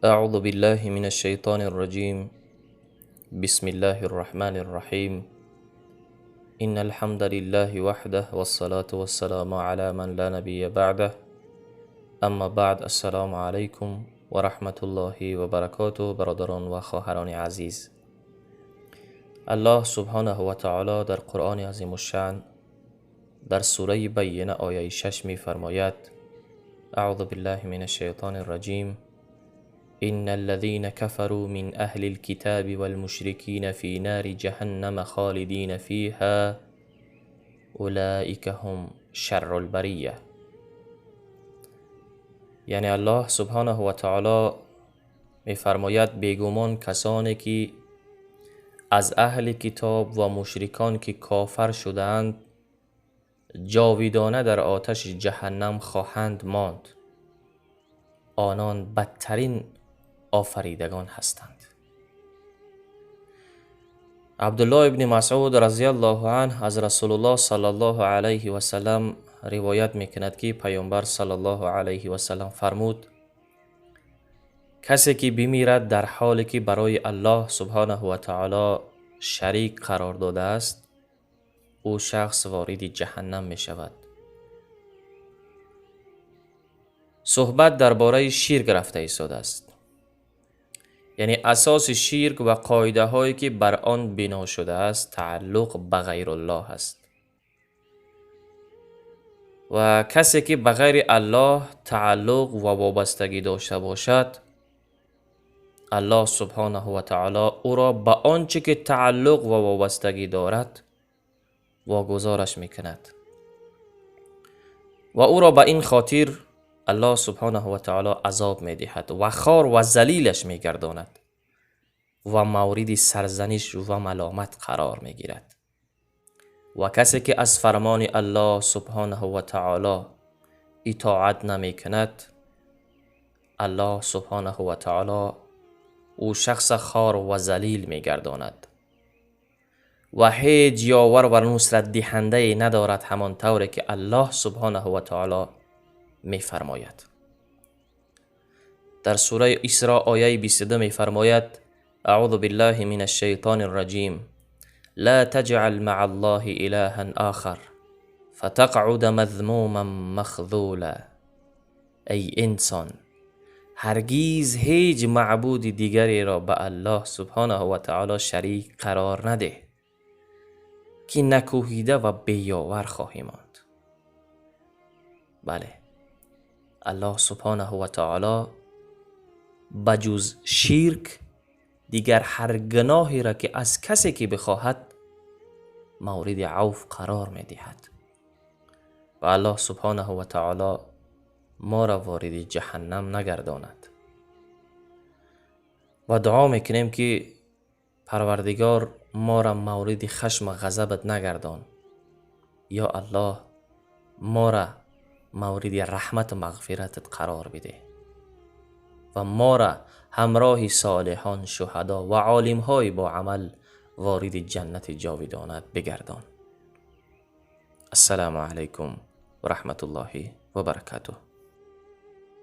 أعوذ بالله من الشيطان الرجيم. بسم الله الرحمن الرحيم. إن الحمد لله وحده، والصلاة والسلام على من لا نبي بعده. أما بعد، السلام عليكم ورحمة الله وبركاته. برادران و خواهران عزیز، الله سبحانه و تعالی در قرآن عظیم الشأن در سوره بینه آیه 6 می فرماید: اعوذ بالله من الشیطان الرجیم. ان الذين كفروا من اهل الكتاب والمشركين في نار جهنم خالدين فيها اولئك هم شر البریه. یعنی الله سبحانه و تعالی می فرماید بیگمان کسانی که از اهل کتاب و مشرکان که کافر شده‌اند، جاویدانه در آتش جهنم خواهند ماند. آنان بدترین آفریدگان هستند. عبدالله ابن مسعود رضی الله عنه از رسول الله صلی الله علیه و سلم روایت میکند که پیامبر صلی الله علیه و سلم فرمود: کسی که بمیرد در حالی که برای الله سبحانه و تعالی شریک قرار داده است، او شخص وارد جهنم می شود. صحبت درباره شرک رفته ایستاده است. یعنی اساس شرک و قاعده هایی که بر آن بنا شده است، تعلق به غیر الله است. و کسی که به غیر الله تعلق و وابستگی داشته باشد، الله سبحانه و تعالی او را به آنچه که تعلق و وابستگی دارد واگذارش میکند و او را به این خاطر الله سبحانه و تعالی عذاب میدهد و خوار و ذلیلش میگرداند و مورد سرزنش و ملامت قرار میگیرد. و کسی که از فرمان الله سبحانه و تعالی اطاعت نمیکند، الله سبحانه و تعالی او شخص خوار و ذلیل میگرداند و هیچ یاور و نصرت دهنده ندارد، همان طوری که الله سبحانه و تعالی میفرماید. در سوره اسراء آیه 22 میفرماید: اعوذ بالله من الشیطان الرجیم. لا تجعل مع الله الها آخر فتقعد مذموما مخذولا. ای انسان، هرگیز هیچ معبود دیگری را به الله سبحانه و تعالی شریک قرار نده که نکوهیده و بیاور خواهی ماند. بله، الله سبحانه و تعالی بجز شرک دیگر هر گناهی را که از کسی که بخواهد مورد عفو قرار می دهد و الله سبحانه و تعالی ما را وارد جهنم نگرداند. و دعا میکنیم که پروردگار ما را مورد خشم و غضبت نگردان. یا الله، ما را مورد رحمت و مغفرتت قرار بده و ما را همراه صالحان، شهدا و عالمهای با عمل وارد جنت جاودانت بگردان. السلام علیکم و رحمت الله و برکاته.